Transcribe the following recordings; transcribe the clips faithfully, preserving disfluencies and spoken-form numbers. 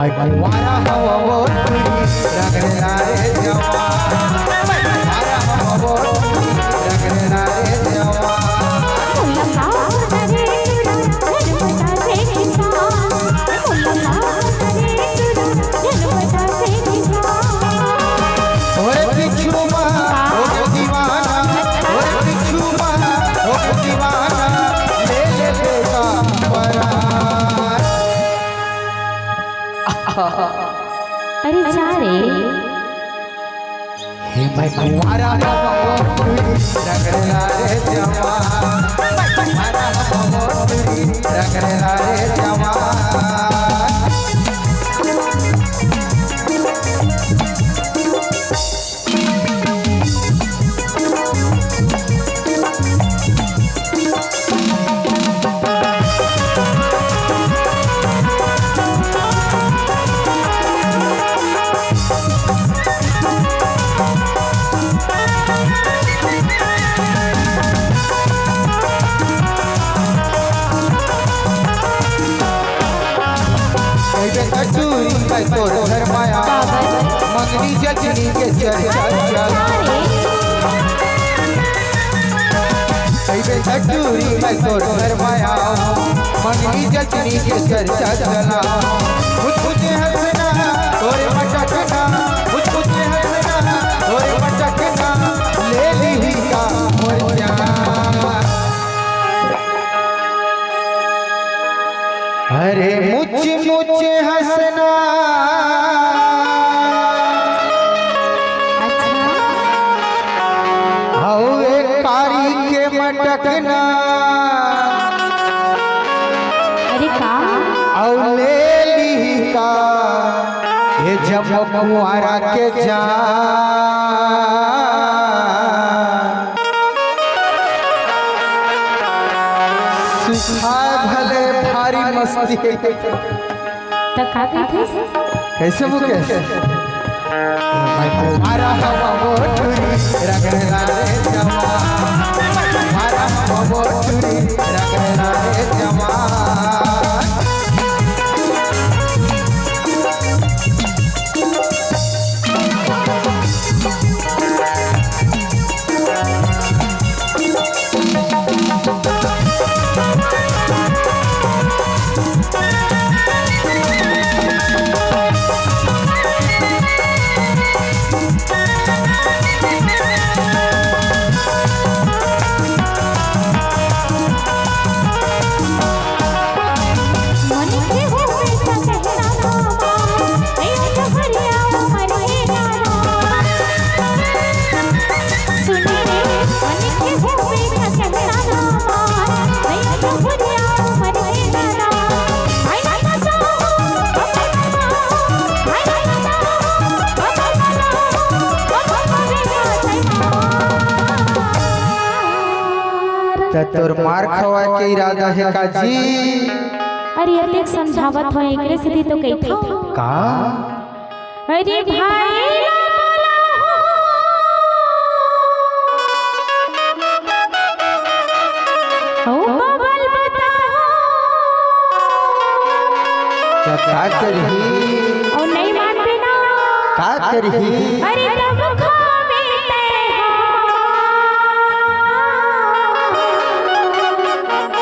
कुंवारा हवा वो टुरी, रगड़े ला रे जवान। कुंवारा हवा वो टुरी, रगड़े ला रे जवान। ओरे पिछुआ, ओ दीवाना, ओरे पिछुआ, ओ दीवाना, ले ले बेटा परान। अरे जा रे। हे मैं कुंवारा हवा वो टुरी, रगड़े ला रे जवान। कुंवारा हवा वो टुरी, रगड़े ला रे जवान। कइबे कटोरी मैं तोर घर माया, मंगनी जचनी के चर्चा चला। कइबे कटोरी मैं तोर घर माया, मंगनी जचनी के चर्चा चला। कुछ कुछ हंसना, तोरे मटकना, कुछ कुछ हंसना, तोरे मटकना, ले ली का मोर जान। अरे मुच मुच हंसना, हवे कारी के मटकना। अरे का? अउ ले ली का, ये जब कुंवारा के जान। सुखाए भले भारी मस्ती। त का कहिथे? कइसे मुकेश? अरे हवा वो टुरी, रगड़े ला रे जवान। अरे हवा वो टुरी, रगड़े ला रे जवान। त तोर मार खवाए के इरादा हे का जी? अरे अतेक समझावत हो, एकरे सेती तो कहिथव। का? अरे भाई ला बोला हो, ओ बबल बताओ। त का करही? अउ नहीं मानबे ना। का करही? अरे तब खाबे तैं हमार।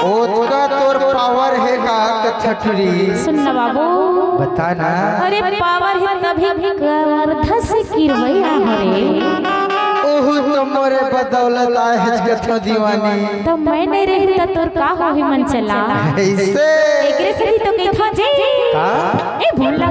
ओतका तोर पावर हे का कथठरी? सुन ना बाबू। बता ना। अरे पावर हे तभी कमर धस किरवैया हरे। ओहू तो मोरे बदौलत आहे कथो दीवानी। त मैं नहीं रही त तोर का होही मन चला। अइसे? एकरे सेती तो कहिथव जी। का? ए भोला